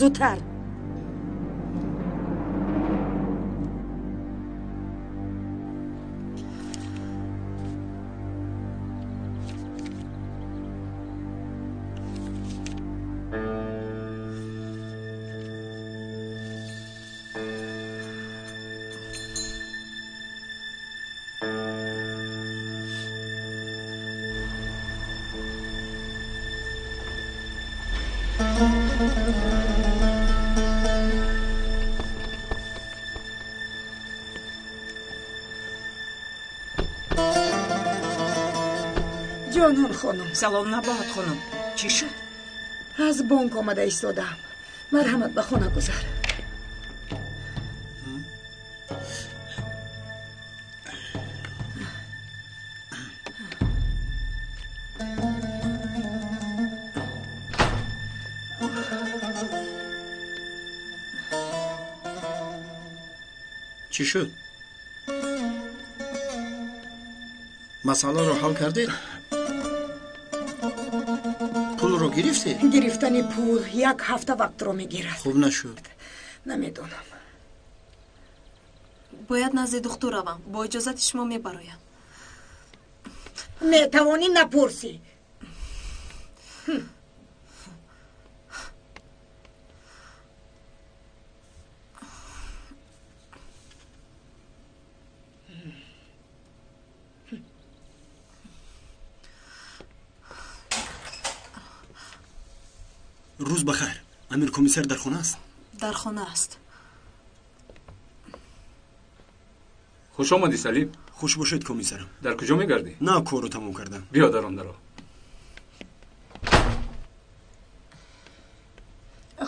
Зудтар. Ҷонон хонум. Салом набоҳат хонум. Чӣ шуд? Аз бонк омада истодаам. Марҳамат, ба хона гузар. Чӣ шуд? Масъаларо ҳал кардед? Пулро гирифтед? Гирифтани пул як ҳафта вақтро мегирад. Хуб нашуд. Намедонам. Бояд назди духтур равам. Бо иҷозати шумо мебароям. Метавонӣ напурсӣ. Рӯз ба хайр. Амир комиссар дар хона аст? Дар хона аст. Хуш омадӣ, Салим. Хуш бошед, комиссарам. Дар куҷо мегардӣ? На, корро тамом кардам. Биё дар он даро.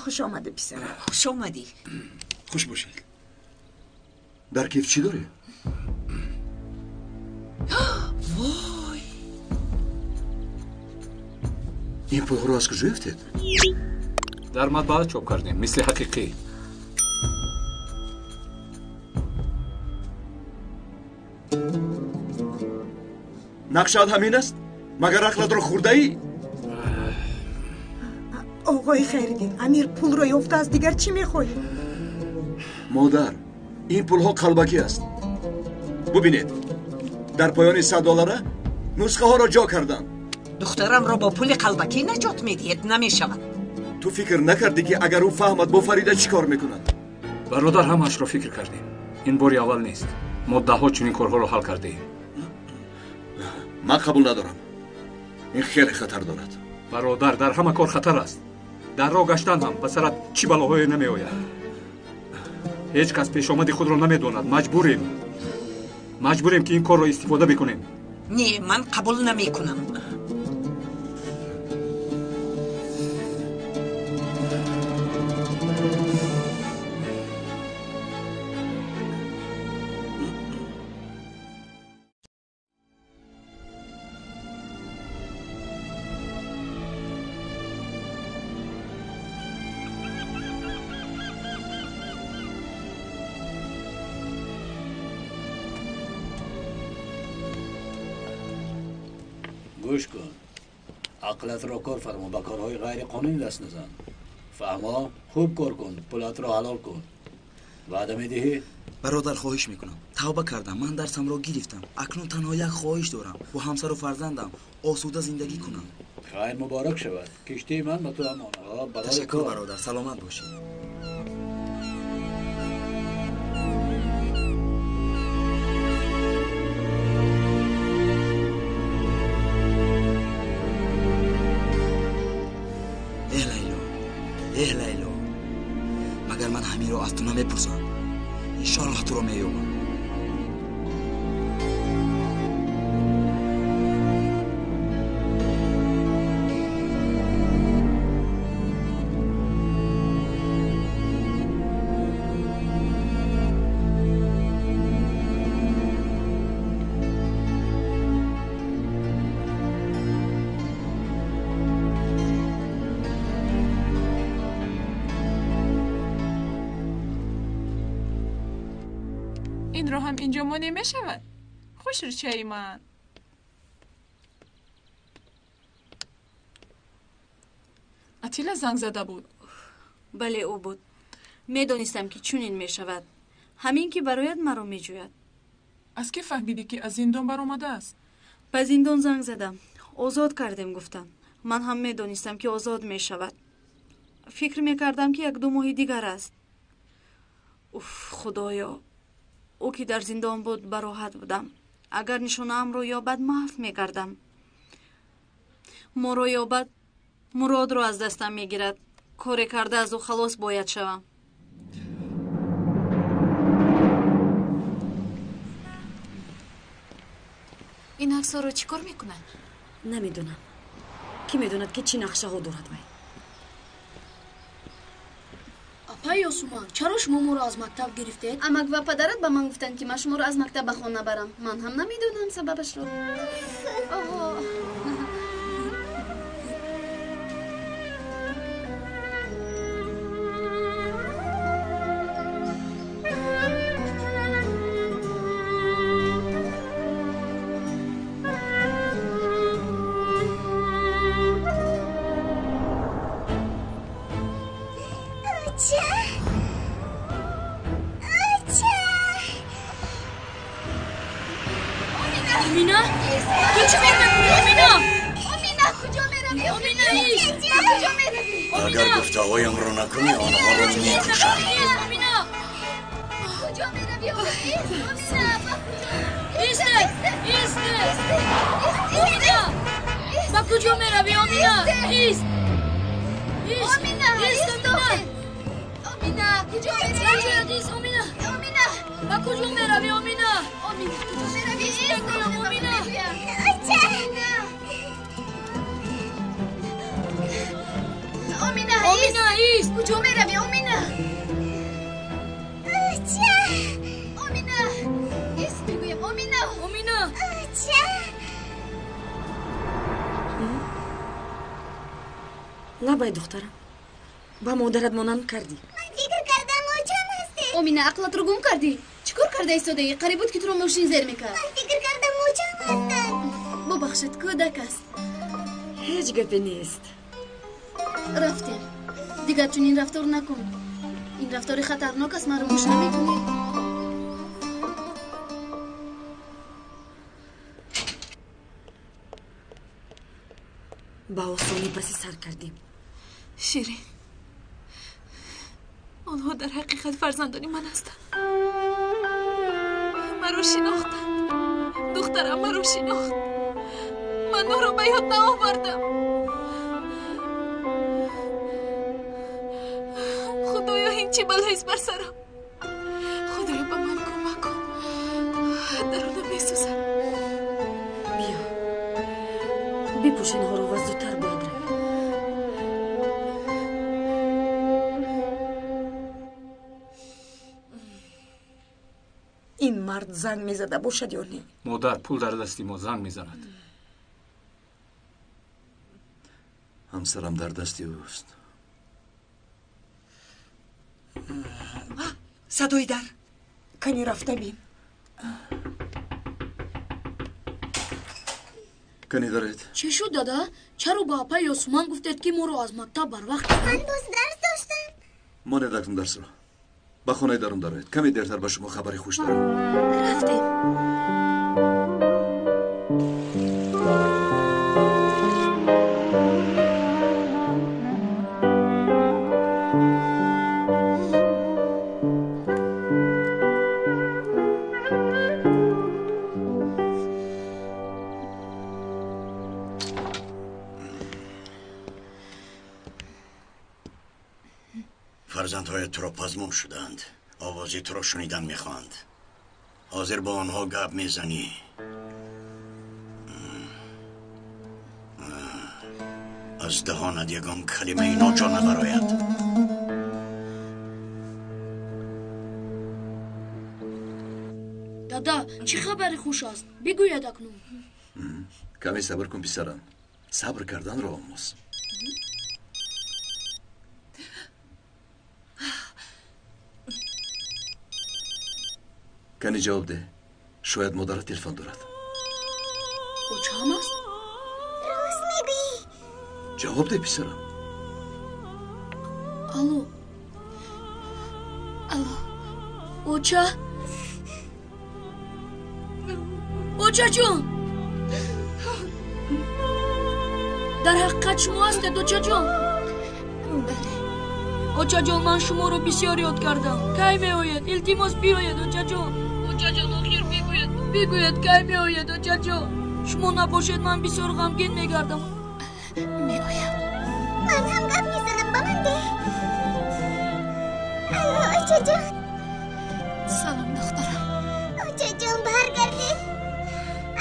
Хуш омадӣ, писарам. Хуш омадӣ. Хуш бошед. Дар киф чӣ дорӣ? Вой! Ин пулҳоро аз куҷо ёфтед? Дар матбаа чоп кардем, мисли ҳақиқӣ. Нақшаат ҳамин аст? Магар ақлатро хӯрдаӣ? Оғои Хайриддин, Амир пулро ёфтааст, дигар чӣ мехоҳӣ? Модар, ин пулҳо қалбакӣ аст. Бубинед, дар поёни 100 доллара нусхаҳоро ҷо карданд. Духтарамро бо пули қалбакӣ наҷот медиҳед, намешавад. Ту фикр накардӣ, ки агар ӯ фаҳмад, бо Фарида чӣ кор мекунад? Бародар, ҳамаашро фикр кардем. Ин бори аввал нест. Мо даҳҳо чунин корҳоро ҳал кардаем. Ман қабул надорам. Ин хеле хатар дорад. Бародар, дар ҳама кор хатар аст. Дар роҳ гаштан ҳам ба сарат чӣ балоҳое намеояд. Ҳеҷ кас пешомади худро намедонад. Маҷбурем. Маҷбурем, ки ин корро истифода бикунем. Не, ман қабул намекунам. Гӯш кун, ақлатро кор фармо, ба корҳои ғайриқонунӣ даст назан. Фаҳмо? Хуб кор кун, пулатро ҳалол кун. Ваъда медиҳӣ? Бародар, хоҳиш мекунам. Тавба кардам, ман дарсамро гирифтам. Акнун танҳо як хоҳиш дорам: бо ҳамсару фарзандам осуда зиндагӣ кунам. Хайр муборак шавад. Киштии ман ба ту амона. Ташаккур, бародар, саломат бошед. Эҳ Лайло, магар ман ҳаминро аз ту намепурсам? Иншоаллоҳ туро меёбам. Инро ҳам инҷо монеъ мешавад? Хушрӯчаи ман. Атила занг зада буд. Бале, ӯ буд. Медонистам, ки чунин мешавад. Ҳамин ки барояд, маро меҷӯяд. Аз кӣ фаҳмидӣ, ки аз зиндон баромадааст? Ба зиндон занг задам. Озод кардем, гуфтанд. Ман ҳам медонистам, ки озод мешавад. Фикр мекардам, ки як-ду моҳи дигар аст. Уф, худоё, ӯ ки дар зиндон буд, бароҳат будам. Агар нишонаамро ёбад, маҳв мекардам. Моро ёбад, Муродро аз дастам мегирад. Коре карда аз ӯ халос бояд шавам. Ин аксҳоро чӣ кор мекунад? Намедонам. Кӣ медонад, ки чӣ нақшаҳо дорад вай. Апаи Ёсуман, чаро шумо моро аз мактаб гирифтед? Амак ва падарат ба ман гуфтанд, ки ман шуморо аз мактаб ба хона барам. Ман ҳам намедонам сабабашро. Оҳо. Омина, ту чӣ кор мекунӣ, Омина? Омина, куҷо меравӣ? Омина, ист! Ба куҷо меравӣ? Агар гуфтаҳоямро накунӣ, онҳоро мекушам. Омина! Куҷо меравӣ? Ист, Омина, ба куҷо? Ист! Ист! Омина! Ба куҷо меравӣ, Омина? Ист! Ист! Омина, ист, Омина! Омина, куҷо меравӣ? Ист, Омина! Омина! Ба куҷо меравӣ, Омина? Омина, куҷо меравӣ? Ист, Омина! Омина! Омина, ист! Куҷо меравӣ, Омина? Омина! Ист мегӯям, Омина! Омина! Лабай, духтарам, ба модарат монанд кардӣ. Ман фикр кардам, очам ҳастед. Омина, ақлатро гум кардӣ. Чӣ кор карда истодаӣ? Қариб буд, ки туро мошин зер мекард. Ман фикр кардам, очам ҳастанд. Бубахшед, кӯдак аст. Ҳеҷ гапе нест. Рафтем. Дигар чунин рафтор накун. Ин рафтори хатарнок аст, маро гӯш намекунӣ. Ба осонӣ паси сар кардем. Ширин, онҳо дар ҳақиқат фарзандони ман ҳастанд. Маро шинохтанд. Духтарам маро шинохт. Ман ӯро ба ёд наовардам. Худоё, ин чӣ балоест бар сарам? Худоё, ба ман кӯмак кун. Дарунам месӯзад. Биё, бипӯш инҳоро ва зудтар бояд равем. Ин мард занг мезада бошад ё не? Модар, пул дар дасти мо, занг мезанад. Ҳамсарам дар дасти ӯст. Садои дар. Кани рафта бин. Кани даред. Чӣ шуд, дада? Чаро ба апаи Ёсуман гуфтед, ки моро аз мактаб барвақт? Ман боз дарс доштам. Монед акнун дарсро. Ба хонаи дарун дароед. Каме дертар ба шумо хабари хуш дорам. Рафтем. Фарзандҳоят туро пазмон шуданд. Овози туро шунидан мехоҳанд. Ҳозир бо онҳо гап мезанӣ. Аз даҳонат ягон калимаи ноҷо набарояд. Дада, чӣ хабари хуш аст? Бигӯяд акнун. Каме сабр кун, писарам. Сабр карданро омӯз. Кани ҷавоб деҳ. Шояд модарат телефон дорад. Очам аст? Рост мегӯӣ. Ҷавоб деҳ, писарам. Алло, Оча? Очаҷон! Дар ҳақиқат шумо ҳастед, очаҷон? Бале. Очаҷон, ман шуморо бисёр ёд кардам. Кай меояд? Илтимос биёед, очаҷон. Очаҷон, охир бигӯед, бигӯед кай меояд, очаҷон. Шумо набошед, ман бисёр ғамгин мегардам. Меоям. Ман ҳам гап мезанам, ба ман деҳ. Алло, очаҷон. Салом, духтарам. Очаҷон, баргардед.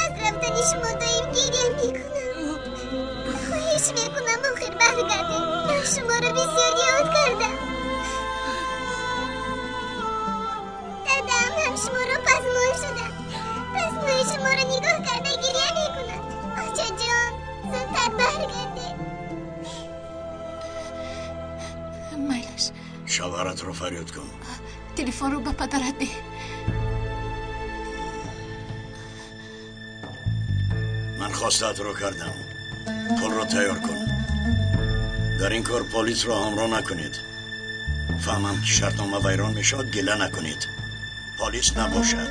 Аз рафтани шумо доим гиря мекунам. Хоҳиш мекунам, охир баргардед. Ман шуморо бисёр ёд кардам. Дадам ҳам шуморо пазмон шуда. Пазмои шуморо нигоҳ карда гиря мекунад. Очаҷон, зудтар баргардед. Майлаш. Шавҳаратро фарёд кун. Телефонро ба падарат деҳ. Ман хостаатро кардам. Пулро тайёр кун. Дар ин кор полисро ҳамроҳ накунед. Фаҳмам ки шартнома вайрон мешавад, гила накунед. Полис набошад.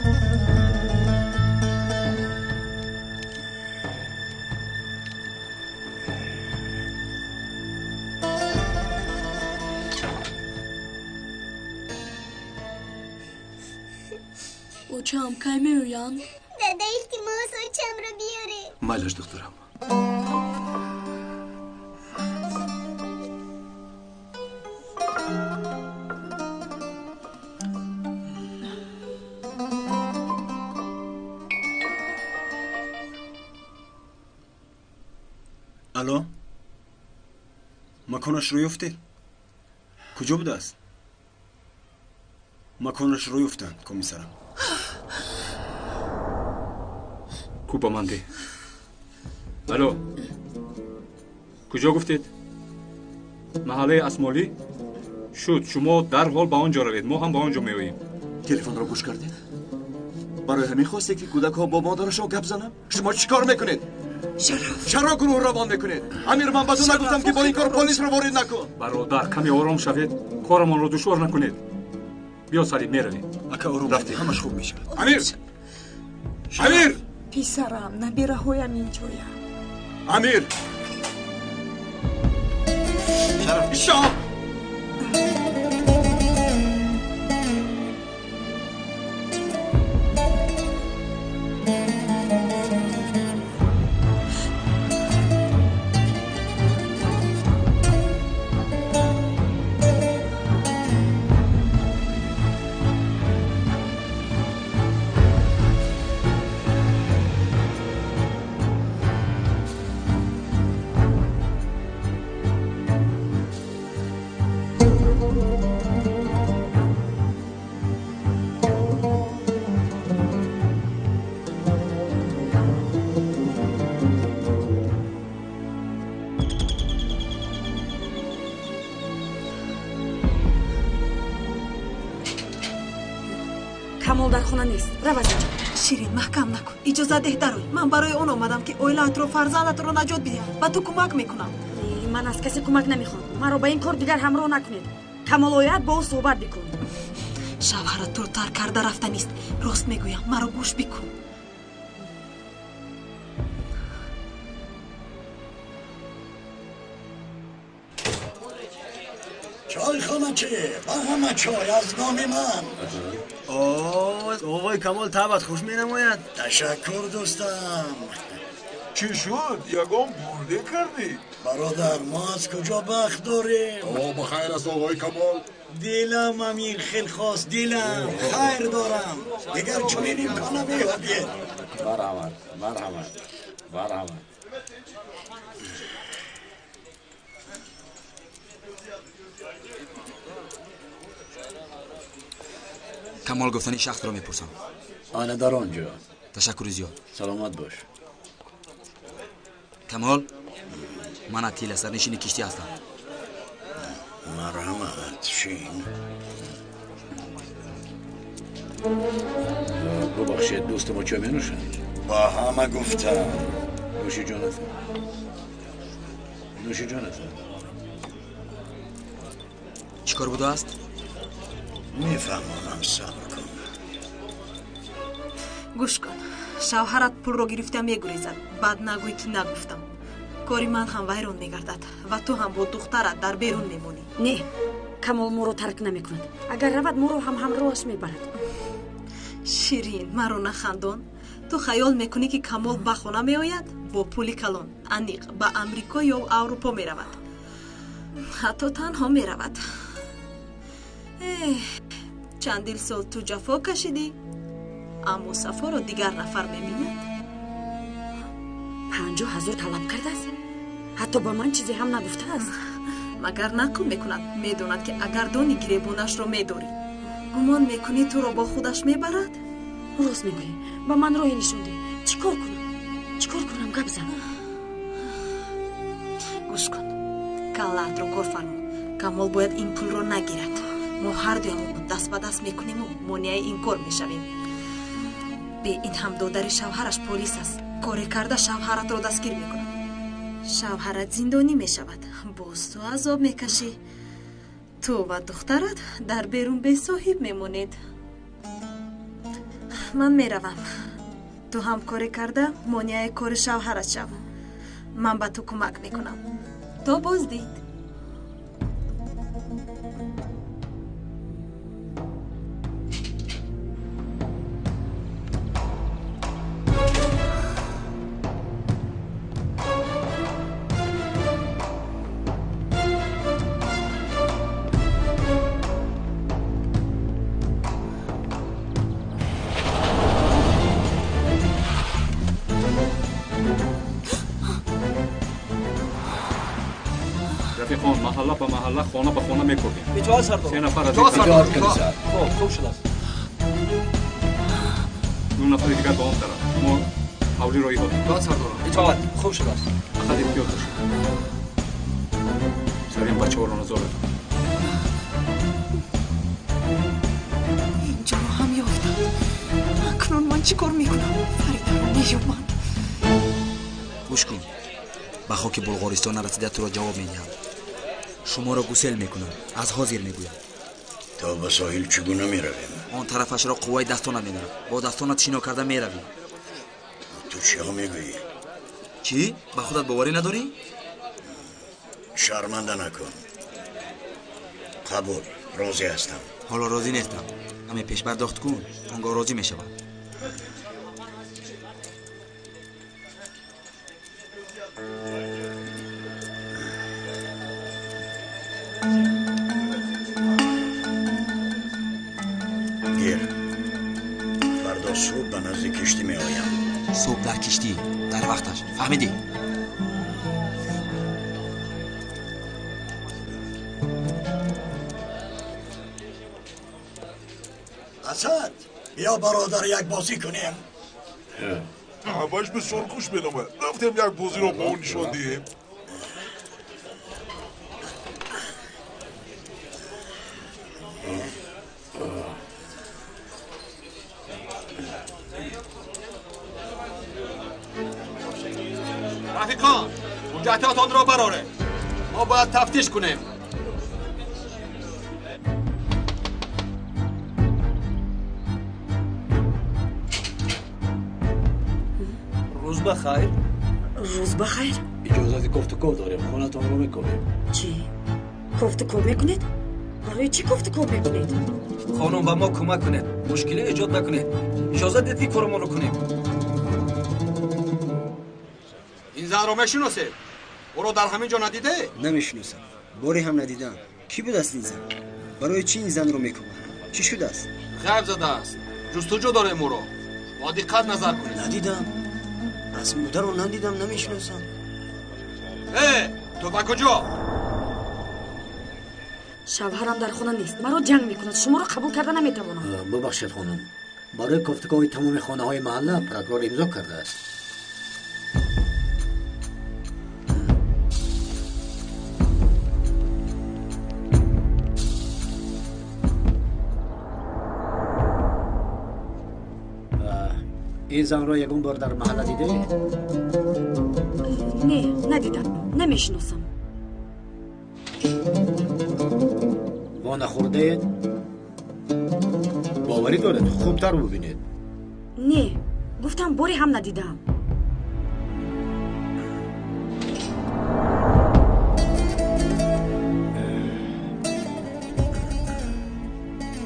Очам кай меоянд? Дада, илтимос, очамро биёред. Майлаш, духтарам. Алло, маконашро ёфтед? Куҷо будааст? Маконашро ёфтанд, комиссарам. Ку ба ман деҳ. Алло, куҷо гуфтед? Маҳаллаи Асмолӣ? Шуд, шумо дарҳол ба он ҷо равед, мо ҳам ба он ҷо меоем. Телефонро гӯш кардед? Барои ҳамин хостед ки кӯдакҳо бо модарашон гап зананд? Шумо чӣ кор мекунед? Чаро гурӯҳ равон мекунед? Амир, ман ба ту нагуфтам ки бо ин кор полисро ворид накун. Бародар, каме ором шавед, корамонро душвор накунед. Биё Салим, меравем. Ака, ором рафтем, ҳамаш хуб мешавад. Амир! Амир! Писарам, набираҳоям инҷоянд. Амир! Шоҳ! Камол дар хона нест. Рав аз инҷо. Ширин, маҳкам накун. Иҷозат деҳ дарой. Ман барои он омадам ки оилаатро, фарзандатро наҷот бидиҳам. Ба ту кӯмак мекунам. Ман аз касе кӯмак намехоҳам. Маро ба ин кор дигар ҳамроҳ накунед. Камол ояд, бо ӯ суҳбат бикун. Шавҳарат туро тарк карда рафтанист. Рост мегӯям, маро гӯш бикун. Чойхоначи, ба ҳама чой аз номи ман. Оғои Камол табат хуш менамояд. Ташаккур, дӯстам. Чӣ шуд? Ягон бурде кардӣ? Бародар, мо аз куҷо бахт дорем? О, ба хайр аст, оғои Камол. Дилам амир хел хост, дилам. Хайр дорам. Дигар чунин имкон намеёбед. Марҳамат, марҳамат, марҳамат. Камол гуфтани шахсро мепурсам. Ана дар он ҷо. Ташаккури зиёд. Саломат бош. Камол, ман Атила, сарнишини киштӣ ҳастам. Марҳамат, шин. Бубахшед, дӯсти мо чой менӯшанд? Ба ҳама гуфтам. Нӯши ҷонатон. Нӯши ҷонатон. Чӣ кор будааст? Мефаҳмонам, сабр кун. Гӯш кун, шавҳарат пулро гирифта мегурезад. Баъд нагӯй, ки нагуфтам. Кори ман ҳам вайрон мегардад ва ту ҳам бо духтарат дар берун мемонӣ. Не, Камол моро тарк намекунад. Агар равад, моро ҳам ҳамроҳаш мебарад. Ширин, маро нахандон. Ту хаёл мекунӣ, ки Камол ба хона меояд бо пули калон, аниқ ба Амрико ё Аврупо меравад, ҳатто танҳо меравад. Чандил сол ту ҷафо кашидӣ, аммо сафоро дигар нафар мебинад. 50,000 талаб кардааст? Ҳатто ба ман чизе ҳам нагуфтааст. Магар нақл мекунад? Медонад, ки агар дони гиребонашро медорӣ. Гумон мекунӣ, туро бо худаш мебарад? Рост мегӯӣ, ба ман роҳе нишон деҳ. Чӣ кор кунам? Чӣ кор кунам? Гап зан. Гӯш кун, каллаатро кор фармо. Камол бояд ин пулро нагирад. Мо ҳардуямон даст ба даст мекунему монеаи ин кор мешавем. Бе ин ҳам додари шавҳараш полис аст. Коре карда шавҳаратро дастгир мекунад. Шавҳарат зиндонӣ мешавад, боз ту азоб мекашӣ. Ту ва духтарат дар берун бесоҳиб мемонед. Ман меравам. Ту ҳам коре карда монеаи кори шавҳарат шав. Ман ба ту кӯмак мекунам. То боздид. Рафиқон, маҳалла ба маҳалла, хона ба хона мекӯбем. Итоат, сардор. Се нафар аз Итоат, сардор. Хуб, хуб шудааст. Ду нафари дигар ба он тараф. Мо ҳавлиро иҳота. Итоат, сардор. Итоат, хуб шудааст. Фақат эҳтиёт бошед. Сарин бачаҳоро назорат кун. Инҷоро ҳам ёфтанд. Акнун ман чӣ кор мекунам? Фаридаро меёбанд. Гӯш кун, ба хоки Булғористон нарасида туро ҷавоб медиҳам. Шуморо гусел мекунам, аз ҳозир мегӯям. То ба соҳил чӣ гуна меравем? Он тарафашро қувваи дастонат медарад. Бо дастонат шино карда меравӣ. Ту чиҳо мегӯӣ? Чӣ? Ба худат боварӣ надорӣ? Шарманда накун. Қабул, розӣ ҳастам. Ҳоло розӣ нестам. Ҳаме пешпардохт кун, он гоҳ розӣ мешавам. Гир, фардо субҳ ба назди киштӣ меоям. Субҳ дар киштӣ, дар вақташ, фаҳмидӣ? Асад, биё бародар, як бозӣ кунем. Ҳамааш бисёр хуш меномад. Рафтем як бозиро ба ӯ нишон диҳем. Рафиқон, ҳуҷҷатҳоятонро бароред. Мо бояд тафтиш кунем. Рӯз ба хайр. Рӯз ба хайр. Иҷозати кофтуков дорем, хонатонро мекобем. Чӣ? Кофтуков мекунед? Барои чӣ кофтуков мекунед? Хонум, ба мо кӯмак кунед, мушкилӣ эҷод накунед. Иҷозат дед, ки корамонро кунем. Ин занро мешиносед? Ӯро дар ҳамин ҷо надиде? Намешиносам, боре ҳам надидам. Кӣ будааст ин зан? Барои чӣ ин занро мекӯбанд? Чӣ шудааст? Ғайб задааст. Ҷустуҷӯ дорем ӯро. Бо диққат назар кунед. Надидам. Аз модарро надидам, намешиносам. Э, ту ба куҷо? Шавҳарам дар хона нест, маро ҷанг мекунад. Шуморо қабул карда наметавонам. Бубахшед, хонум, барои кофтукови тамоми хонаҳои маҳалла прокурор имзо кардааст. Ин занро ягон бор дар маҳалла дидаед? Не, надидам, намешиносам. Во нахӯрдаед? Боварӣ доред, хубтар бубинед. Не, Гуфтам, боре ҳам надидаам.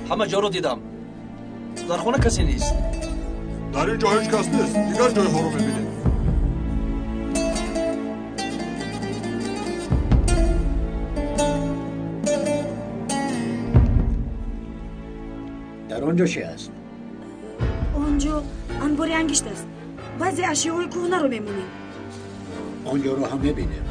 Ҳама ҷоро дидам, дар хона касе нест. Дар ин ҷо ҳеҷ кас нест, дигар ҷойҳоро мебинем. Дар он ҷо чи аст? Он ҷо анбори ангишт аст. Баъзе ашёҳои кӯҳнаро мемонем. Он ҷоро ҳам мебинем.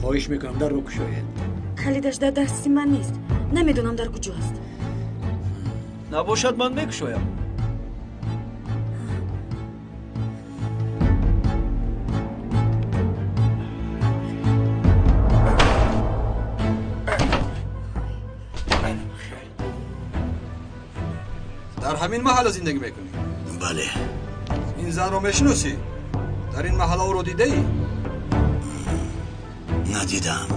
Хоҳиш мекунам, дарро кушоед. Калидаш дар дасти ман нест, намедонам дар куҷо аст. Набошад, ман мекушоям. Дар ҳамин маҳалла зиндагӣ мекунӣ? Бале. Ин занро мешиносӣ? Дар ин маҳалла ӯро дидаӣ? Надидам.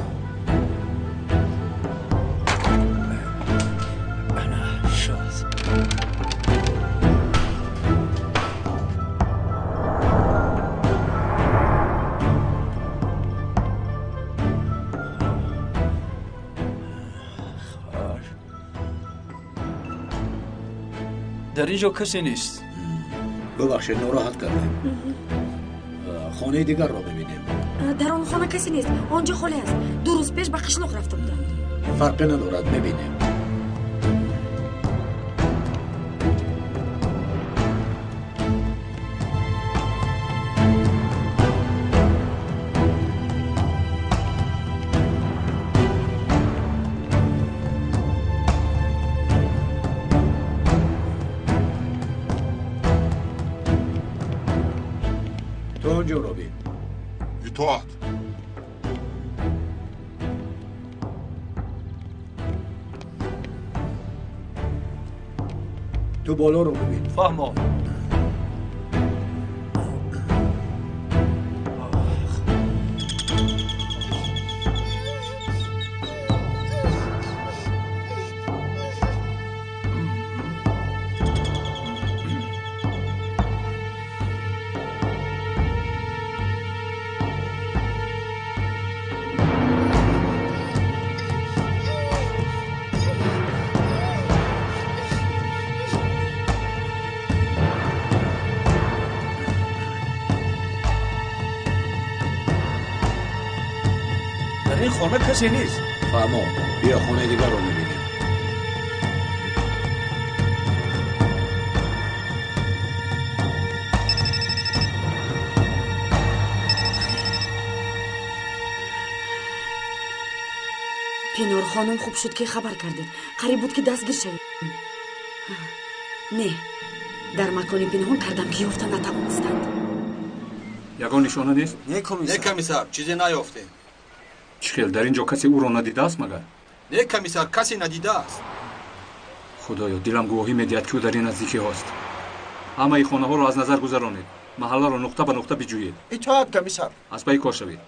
Дар ин ҷо касе нест. Бубахшед, нороҳат кардем. Хонаи дигарро бибинем. Дар он хона касе нест, он ҷо холӣ аст. 2 рӯз пеш ба қишлоқ рафта буданд. Фарқе надорад, мебинем. То он ҷоро бин. Итоат. Ту болоро бибин. Фаҳмо. Дар ин хона касе нест. Фаҳмо, биё хонаи дигарро мебинем. Пинор хонум, хуб шуд, ки хабар кардед. Қариб буд, ки дастгир шавем. Не, дар макони пинҳон кардам, ки ёфта натавонистанд. Ягон нишона нест? Не, комиссар, чизе наёфтем. Чӣ хел, дар ин ҷо касе ӯро надидааст магар? Не, комиссар, касе надидааст. Худоё, дилам гувоҳӣ медиҳад, ки ӯ дар ин наздикиҳост. Ҳамаи хонаҳоро аз назар гузаронед, маҳалларо нуқта ба нуқта биҷӯед. Итоат, комиссар. Аз пайи кор шавед.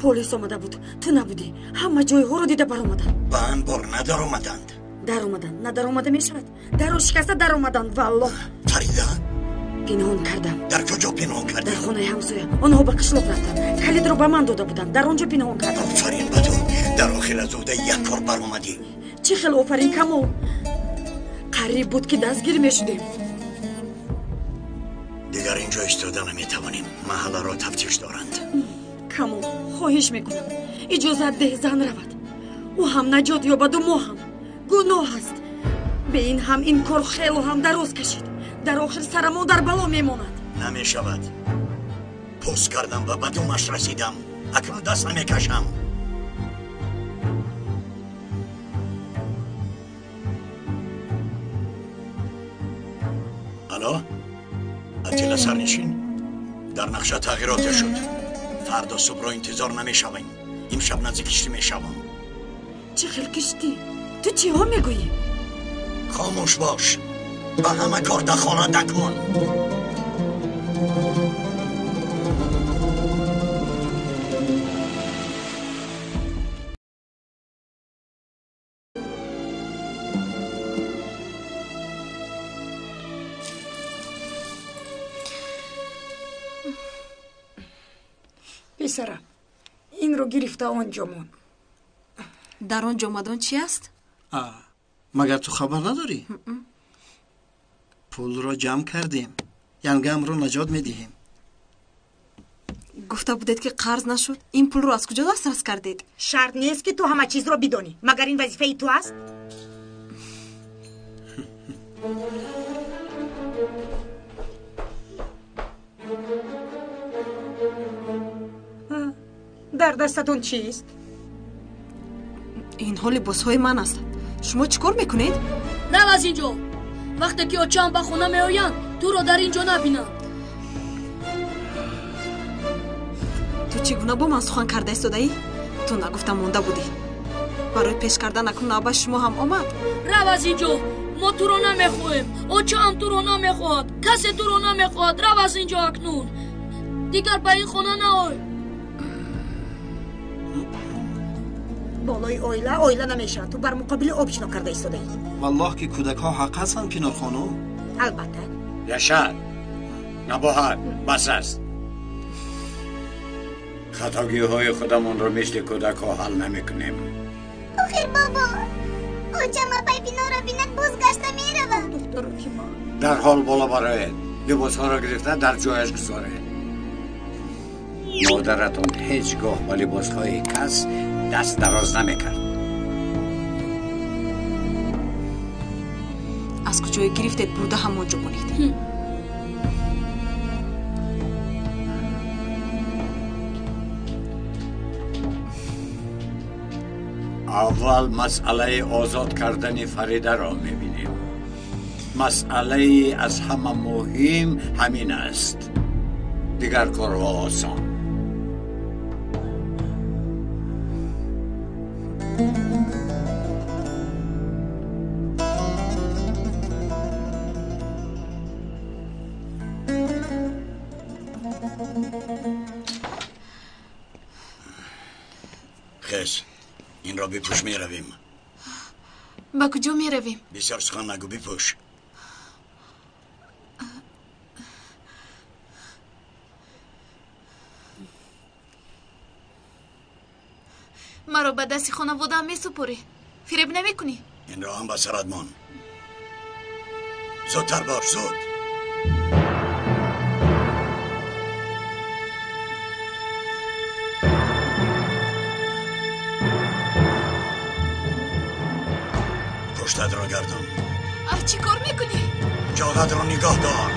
Полис омада буд, ту набудӣ. Ҳама ҷойҳоро дида баромаданд. Ба анбор надаромаданд? Даромаданд. Надаромада мешавад. Дарро шикаста даромаданд, валлоҳ. Фарида? Пинҳон кардам. Дар куҷо пинҳон кардӣ? Дар хонаи ҳамсоя. Онҳо ба қишлоқ рафтанд. Калидро ба ман дода буданд. Дар он ҷо пинҳон кардам. Офарин ба ту. Дар охир аз уҳдаи як кор баромадӣ. Чӣ хел офарин, Камол? Қариб буд, ки дастгир мешудем. Дигар ин ҷо истода наметавонем. Маҳалларо тафтиш доранд. Камол, хоҳиш мекунам, иҷозат деҳ зан равад. Ӯ ҳам наҷот ёбаду мо ҳам. Гуноҳ аст. Бе ин ҳам ин кор хело ҳам дароз кашид. Дар охир сарамон дар бало мемонад. Намешавад. Пӯст кардам ва ба думаш расидам. Акнун даст намекашам. Алло, Атила сарнишин, дар нақша тағйироте шуд. Фардо субҳро интизор намешавем. Имшаб назди киштӣ мешавам. Чӣ хел киштӣ? Ту чиҳо мегӯӣ? Хомӯш бош, ба ҳама кор дахолат накун. Писарам, инро гирифта он ҷо мон. Дар он ҷомадон чи аст? Магар ту хабар надорӣ? Пулро ҷамъ кардем, янгамро наҷот медиҳем. Гуфта будед, ки қарз нашуд. Ин пулро аз куҷо дастрас кардед? Шарт нест, ки ту ҳама чизро бидонӣ. Магар ин вазифаи ту аст? Дар дастатон чист? Инҳо либосҳои ман ҳастанд. Шумо чӣ кор мекунед? Рав аз ин ҷо. Вақте ки очаам ба хона меоянд, туро дар ин ҷо набинам. Ту чӣ гуна бо ман сухан карда истодаӣ? Ту нагуфта монда будӣ. Барои пеш кардан акнун навбат шумо ҳам омад. Рав аз ин ҷо. Мо туро намехоҳем. Очаам туро намехоҳад. Касе туро намехоҳад. Рав аз ин ҷо акнун. Дигар ба ин хона наой. Болои оила оила намешавад. Ту бар муқобили об шино карда истодаӣ. Валлоҳ, ки кӯдакҳо ҳақ ҳастанд, Пинорхонум. Албатта. Яшар, набоҳат, бас аст. Хатогиҳои худамонро мисли кӯдакҳо ҳал намекунем. Охир бобо, очам апай Пинорро бинад, бозгашта меравад. Духтароки ман. Дарҳол боло бароед, либосҳоро гирифта дар ҷояш гузоред. Модаратон ҳеҷ гоҳ ба либосҳои кас даст дароз намекард. Аз куҷое гирифтед, бурда ҳамон ҷо монед. Аввал масъалаи озод кардани Фаридаро мебинем. Масъалаи аз ҳама муҳим ҳамин аст. Дигар корҳо осон. Хез, инро бипӯш, меравем. Ба куҷо меравем? Бисёр сухан нагӯ, бипӯш. Маро ба дасти хонаводаам месупорӣ? Фиреб намекунӣ? Инро ҳам ба сарат мон. Зудтар бош, зуд. Пуштатро гардон. Чӣ кор мекунӣ? Ҷоғатро нигоҳ дор.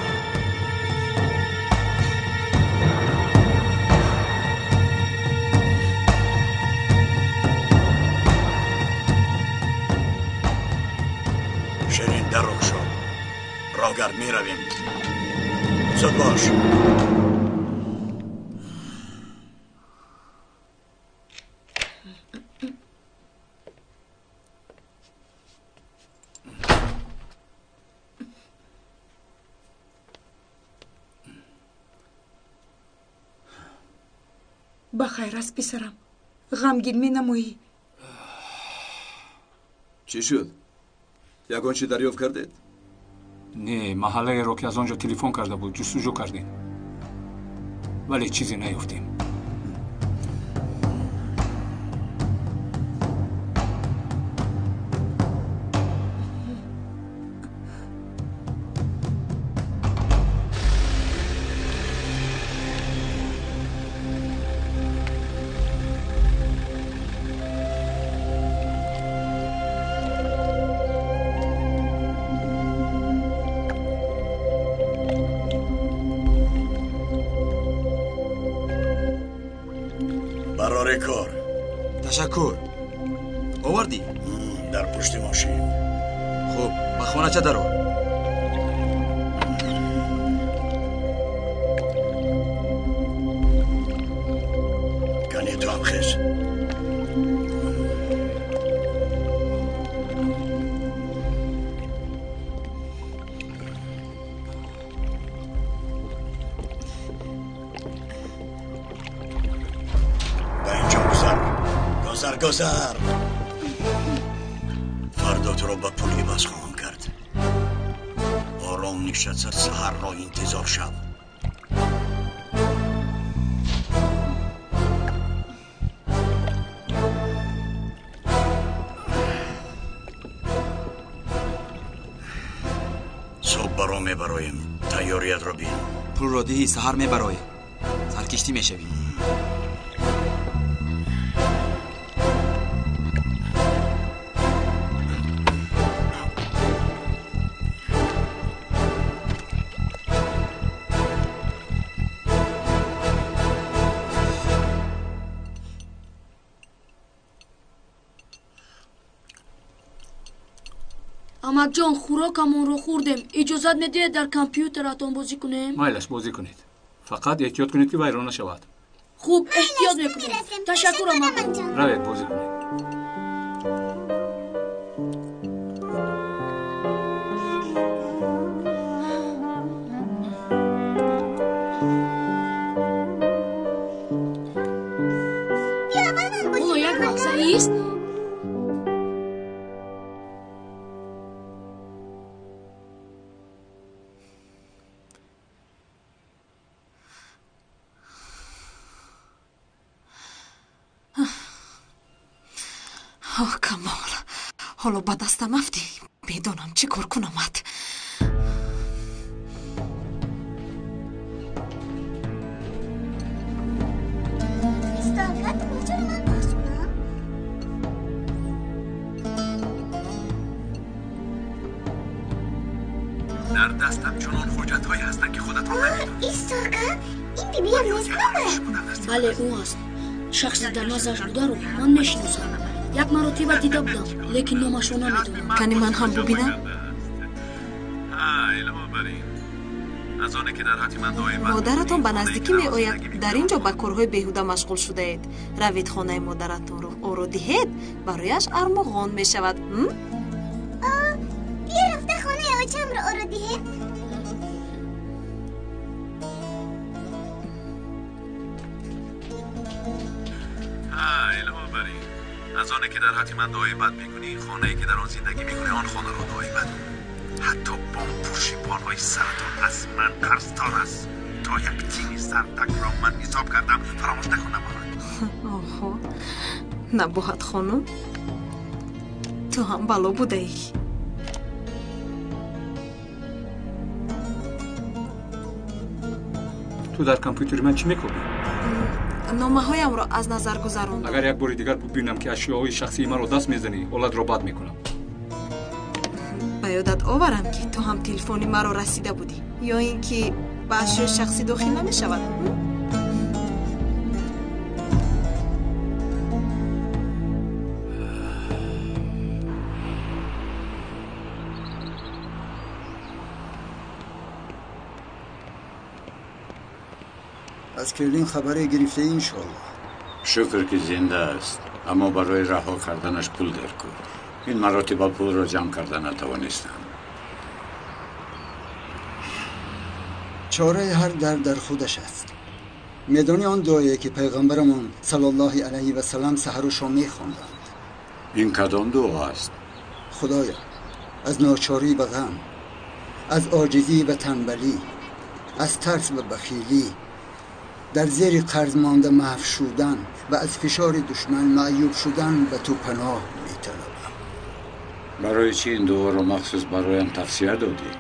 Ширин, дарро кушо. Роҳгард, меравем. Зуд бош. Ба хайр аст, писарам. Ғамгин менамоӣ. Чӣ шуд? Ягон чӣ дарёфт кардед? Не, маҳаллаеро, ки аз он ҷо телефон карда буд, ҷустуҷӯ кардем, вале чизе наёфтем. Барори кор. Ташаккур. Овардӣ? Дар пушти мошин. Хуб, ба хонача дарор. Хез. Ба инҷо гузар. Гузар, гузар. Фардо туро ба пул иваз хоҳам кард. Ором нишаста саҳарро интизор шав. Субҳ баро мебароем. Тайёриятро бин. Пулро диҳӣ, саҳар мебароӣ. Саркиштӣ мешавӣ. Амакҷон, хӯрокамонро хӯрдем. Иҷозат медиҳед дар компютератон бозӣ кунем? Майлаш, бозӣ кунед. Фақат эҳтиёт кунед, ки вайрон нашавад. Хуб, эҳтиёт мекунем. Ташаккур, амакҷон. Равед, бозӣ кунед. Ҳоло як вақт Оҳ, Камол, ҳоло ба дастам афтӣ. Медонам чӣ кор кунамат. Дар дастам чунон ҳуҷҷатҳое ҳастанд, ки худатон намедонед. Истока, ин бибиям нест магар? Бале, ӯ аст. Шахси дар наздаш бударо ман мешиносам. Як маротиба дида будам, лекин номашро намедонам. Кани ман ҳам бубинам? Илова бар ин, аз оне ки дар ҳаққи ман дуои бад Модаратон ба наздикӣ меояд. Дар ин ҷо ба корҳои беҳуда машғул шудаед. Равед, хонаи модаратонро оро диҳед, барояш армуғон мешавад. Биё, рафта хонаи очамро оро диҳем. Илова бар ин, аз оне ки дар ҳаққи ман дуои бад мекунӣ, хонае ки дар он зиндагӣ мекунӣ, он хонаро дуои бад кун. Ҳатто бомпӯши болои саратон аз ман қарздор аст. То як тини сардакро ман ҳисоб кардам, фаромӯш накун, набоҳат. Оҳо, Набоҳат хонум, ту ҳам бало будаӣ. Ту дар компютери ман чӣ мекобӣ? Номаҳоямро аз назар гузарондам. Агар як бори дигар бубинам, ки ашёҳои шахсии маро даст мезанӣ, ҳолатро бад мекунам. Ба ёдат оварам, ки ту ҳам телефони маро расида будӣ, ё ин ки ба ашёи шахсӣ дохил намешавад? Аз Керлин хабаре гирифта, иншоаллоҳ. Шукр, ки зинда аст, аммо барои раҳо карданаш пул даркор. Ин маротиба пулро ҷамъ карда натавонистам. Чораи ҳар дард дар худаш аст. Медонӣ он дуое, ки пайғамбарамон саллаллоҳи алайҳи васаллам саҳару шом мехонданд? Ин кадом дуо аст? Худоё, аз ночорӣ ва ғам, аз оҷизӣ ва танбалӣ, аз тарс ва бахилӣ, дар зери қарз монда маҳв шудан ва аз фишори душман маъюб шудан ба ту паноҳ металабам. Барои чӣ ин дуоро махсус бароям тавсия додӣ?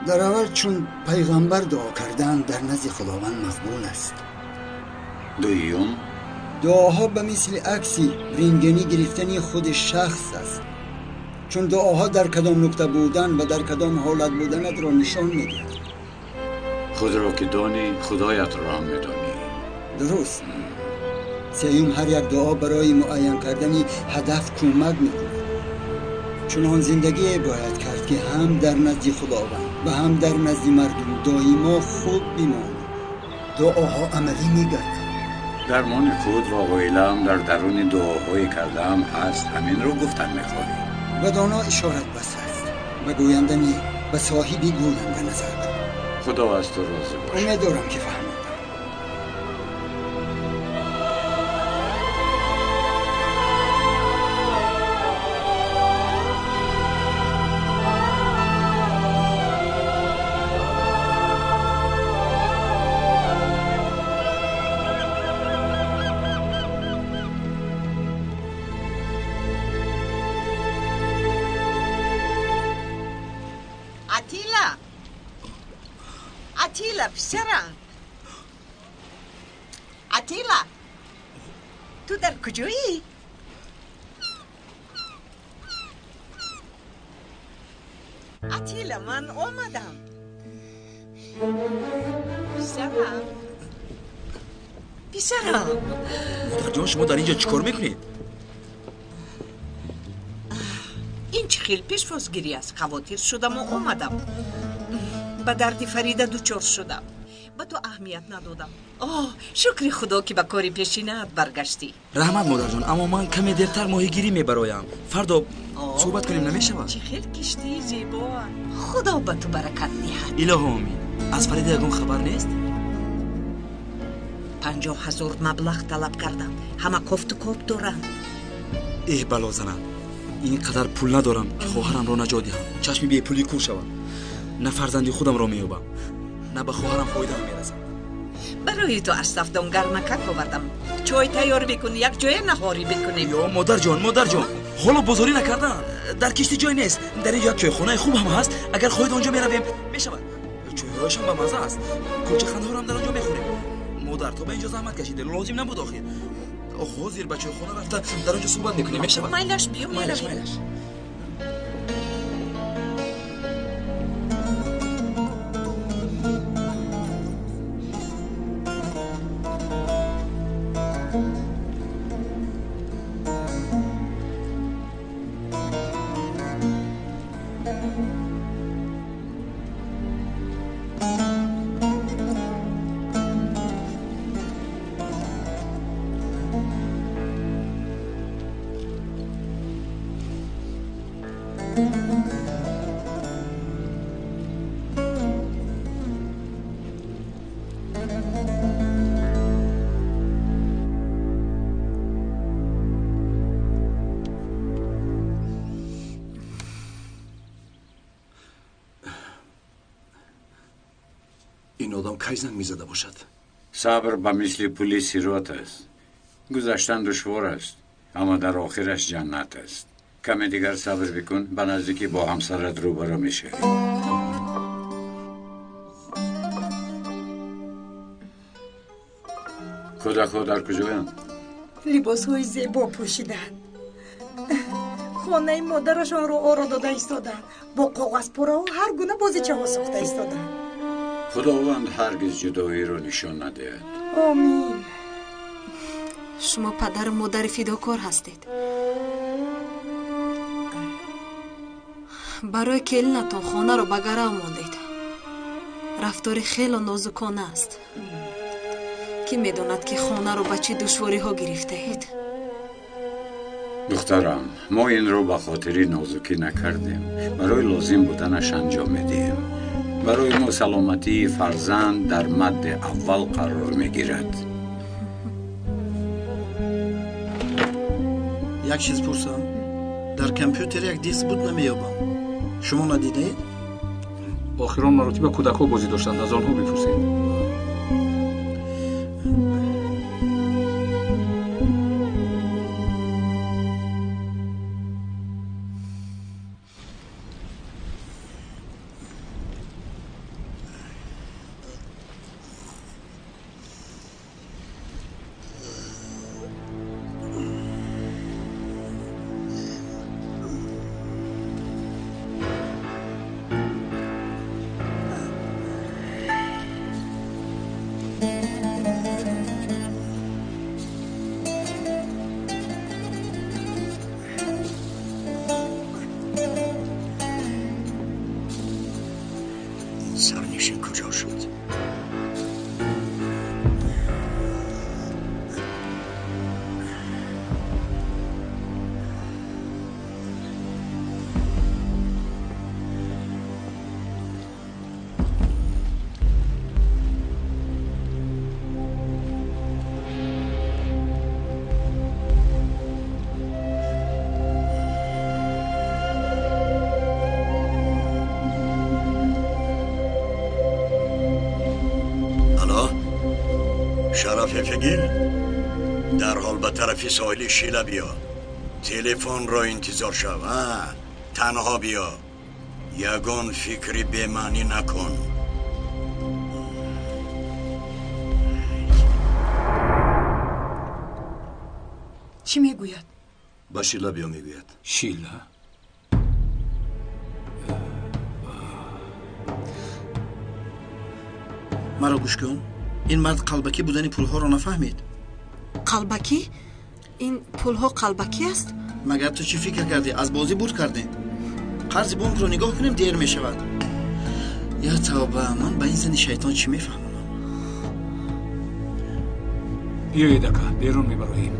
Дар аввал, чун пайғамбар дуо кардан дар назди Худованд мақбул аст. Дуюм, дуоҳо ба мисли акси рентгенӣ гирифтани худи шахс аст, чун дуоҳо дар кадом нукта будан ва дар кадом ҳолат буданатро нишон медиҳад. Худро ки донӣ, худоятро ҳам медонӣ. Дуруст. Сеюм, ҳар як дуо барои муайян кардани ҳадаф кӯмак мекунад. Чунон зиндагие бояд кард, ки ҳам дар назди Худованд ва ҳам дар назди мардум доимо хуб бимонад. Дуоҳо амалӣ мегарданд. Дармони худ ва оилаам дар даруни дуоҳое кардаам ҳаст. Ҳаминро гуфтан мехоҳӣ? Ба доно ишорат бас аст, ба гӯянда не, ба соҳиби гӯянда назар кун. Худо аз ту розӣ бошад. Умед дорам ки фаҳмидам. Атила, писарам. Атила, ту дар куҷоӣ? Атила, ман омадам. Писарам. Писарам. Модарҷон, шумо дар ин ҷо чӣ кор мекунед? Ин чӣ хел пешвозгирӣ аст? Хавотир шудаму омадам. Ба дарди Фарида дучор шудам. Ба ту аҳамият надодам. Оҳ, шукри Худо, ки ба кори пешинаат баргаштӣ. Раҳмат, модарҷон, аммо ман каме дертар моҳигирӣ мебароям. Фардо суҳбат кунем, намешавад? Чӣ хел киштии зебо! Худо ба ту баракат диҳад. Илоҳо омин. Аз Фарида ягон хабар нест? 50 000 маблағ талаб кардам. Ҳама кофту коб доранд. Эҳ, бало занам, ин қадар пул надорам, ки хоҳарамро наҷот диҳам. Чашми бепулӣ кур шавад. На фарзанди худамро меёбам, на ба хоҳарам фоидаам мерасам. Барои ту аз сафдон гармакак овардам. Чой тайёр бикун, як ҷоя наҳорӣ бикунем. Ё модарҷон, модарҷон, ҳоло бозорӣ накардан. Дар киштӣ ҷой нест. Дар инҷо як чойхонаи хуб ҳам ҳаст. Агар хоҳед, он ҷо меравем. Мешавад. Чойҳояшам ба мазза аст. Кулчахандҳоро ҳам дар он ҷо мехӯрем. Модар, то ба инҷо заҳмат кашиде, лозим набуд охир. Ҳозир ба чойхона рафта дар он ҷо суҳбат мекунем, мешавад? Майлаш, биё, майлаш, майлаш. Ин одам кай занг мезада бошад? Сабр ба мисли пули сирот аст. Гузаштан душвор аст, аммо дар охираш ҷаннат аст. Каме дигар сабр бикун, ба наздикӣ бо ҳамсарат рӯбарӯ мешавӣ. Кӯдакҳо дар куҷоянд? Либосҳои зебо пӯшиданд. Хонаи модарашонро оро дода истоданд. Бо коғазпораҳо ҳар гуна бозичаҳо сохта истоданд. Худованд ҳаргиз ҷудоиро нишон надиҳад. Омин. Шумо падару модари фидокор ҳастед. Барои келинатон хонаро ба гарав мондед. Рафтори хело нозукона аст. Кӣ медонад, ки хонаро ба чӣ душвориҳо гирифтаед? Духтарам, мо инро ба хотири нозукӣ накардем. Барои лозим буданаш анҷом медиҳем. Барои мо саломатии фарзанд дар мадди аввал қарор мегирад. Як чиз пурсам. Дар компютер як диск буд, намеёбам. Шумо надидаед? Охирон маротиба кӯдакҳо бозӣ доштанд, аз онҳо бипурсед. Шараф Эфегил, дарҳол ба тарафи соҳили Шила биё. Телефонро интизор шав. Танҳо биё. Ягон фикри бемаънӣ накун. Чӣ мегӯяд? Ба Шила биё мегӯяд. Шила? Маро гӯш кун. Ин мард қалбакӣ будани пулҳоро нафаҳмид. Қалбакӣ? Ин пулҳо қалбакӣ аст? Магар ту чӣ фикр кардӣ? Аз бозӣ бурд кардем. Қарзи бонкро нигоҳ кунем, дер мешавад. Я тавба, ман ба ин зани шайтон чӣ мефаҳмонам? Биёед ака, берун мебароем.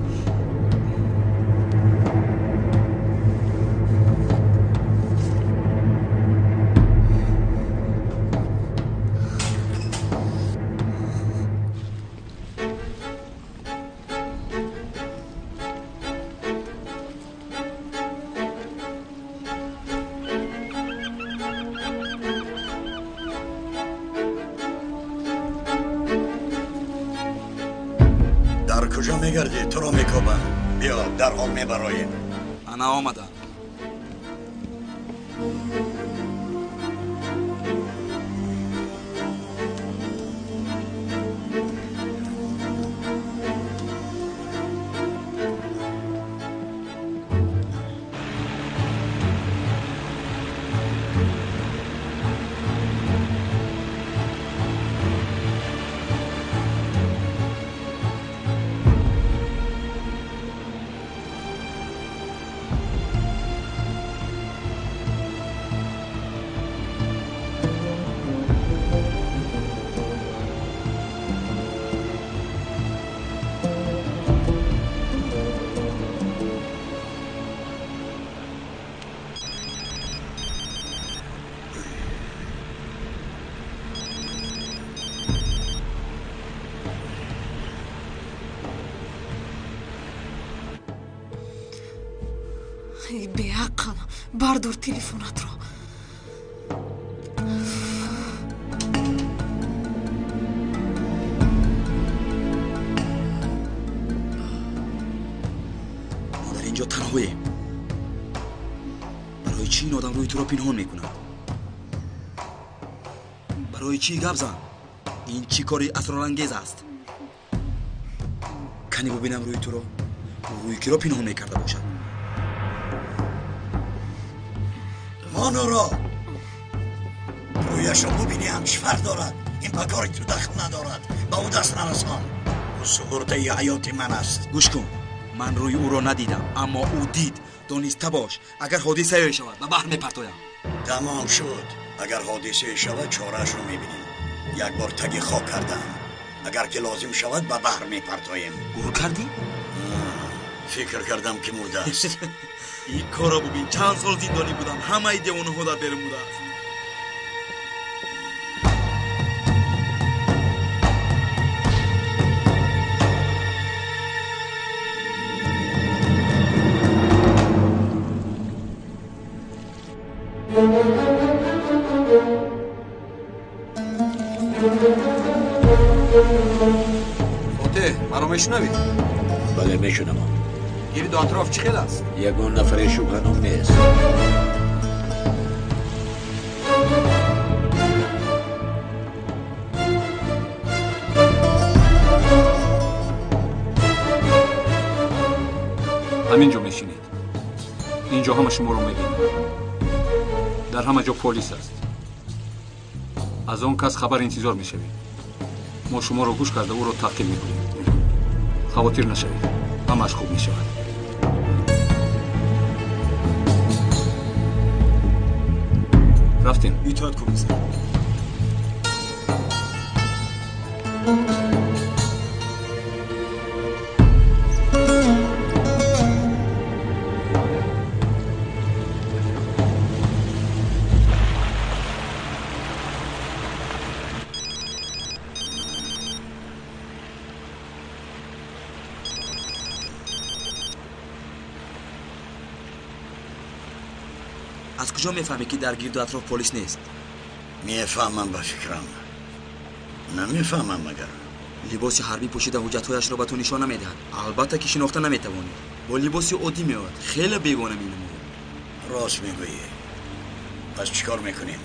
Ана омадам. Беақл, бардор телефонатро. Мо дар ин ҷо танҳоем. Барои чӣ ин одам рӯи туро пинҳон мекунад? Барои чӣ гап зан? Ин чӣ кори асрорангез аст? Кани бубинам рӯи туро. Рӯи киро пинҳон мекарда бошад? Монуро рӯяшро бубинӣ ҳам чӣ фарқ дорад? Ин ба кори ту дахл надорад. Ба ӯ даст нарасон. Ӯ суғуртаи ҳаёти ман аст. Гӯш кун, ман рӯи ӯро надидам, аммо ӯ дид. Дониста бош, агар ҳодисае шавад ба баҳр мепартоям. Тамом шуд. Агар ҳодисае шавад чораашро мебинем. Як бор таги хок кардам. Агар ки лозим шавад ба баҳр мепартоем. Гур кардӣ? Фикр кардам ки мурдааст. Ин корро бубин, чанд сол зиндонӣ будам, ҳамаи девонаҳо дар берун будааст. Фотеҳ, маро мешунавӣ? Бале, мешунавам. Гирду атроф чӣ хел аст? Ягон нафаре шубҳаном нест. Ҳамин ҷо мешинед. Ин ҷо ҳама шуморо мебинад. Дар ҳама ҷо полис аст. Аз он кас хабар интизор мешавед. Мо шуморо гӯш карда ӯро таъқиб мекунем. Хавотир нашавед, ҳамааш хуб мешавад. Рафтем. Итоат комиссар. Аз куҷо мефаҳмӣ, ки дар гирду атроф полис нест? Мефаҳмам, ба фикрам. Намефаҳмам, магар. Либоси ҳарбӣ пӯшида ҳуҷҷатҳояшро ба ту нишон намедиҳад. Албатта ки шинохта наметавонӣ. Бо либоси оддӣ меояд. Хеле бегона менамояд. Рост мегӯӣ. Пас чӣ кор мекунем?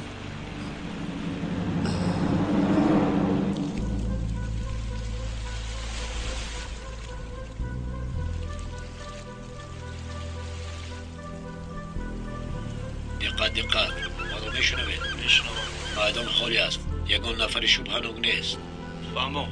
Диққат, диққат! Маро мешунавед? Мешунавам. Майдон холӣ аст. Ягон нафари шубҳанок нест. Фаҳмо.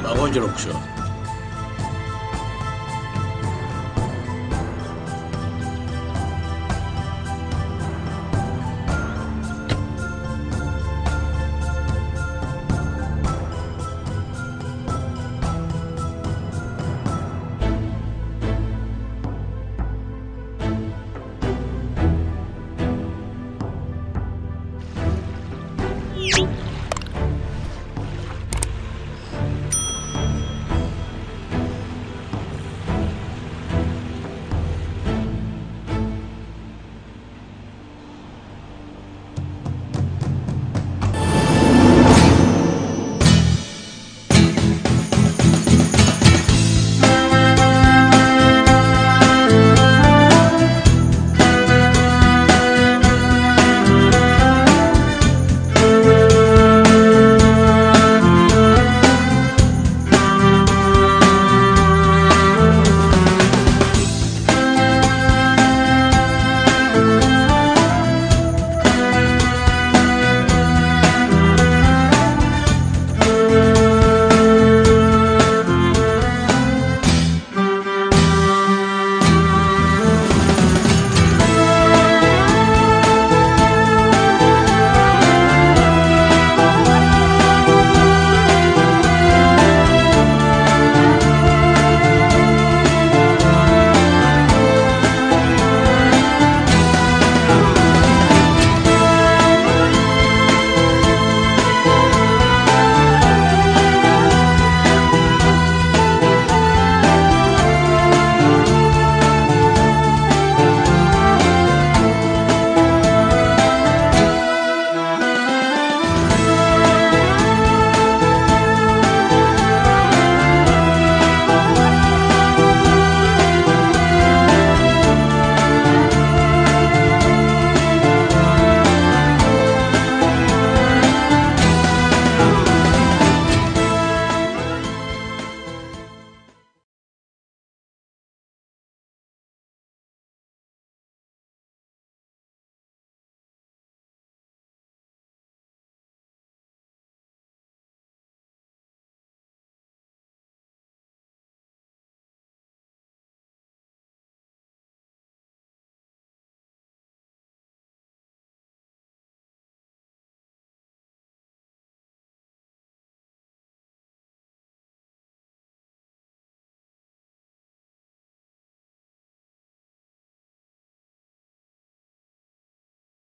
Ағонҷаро кушо.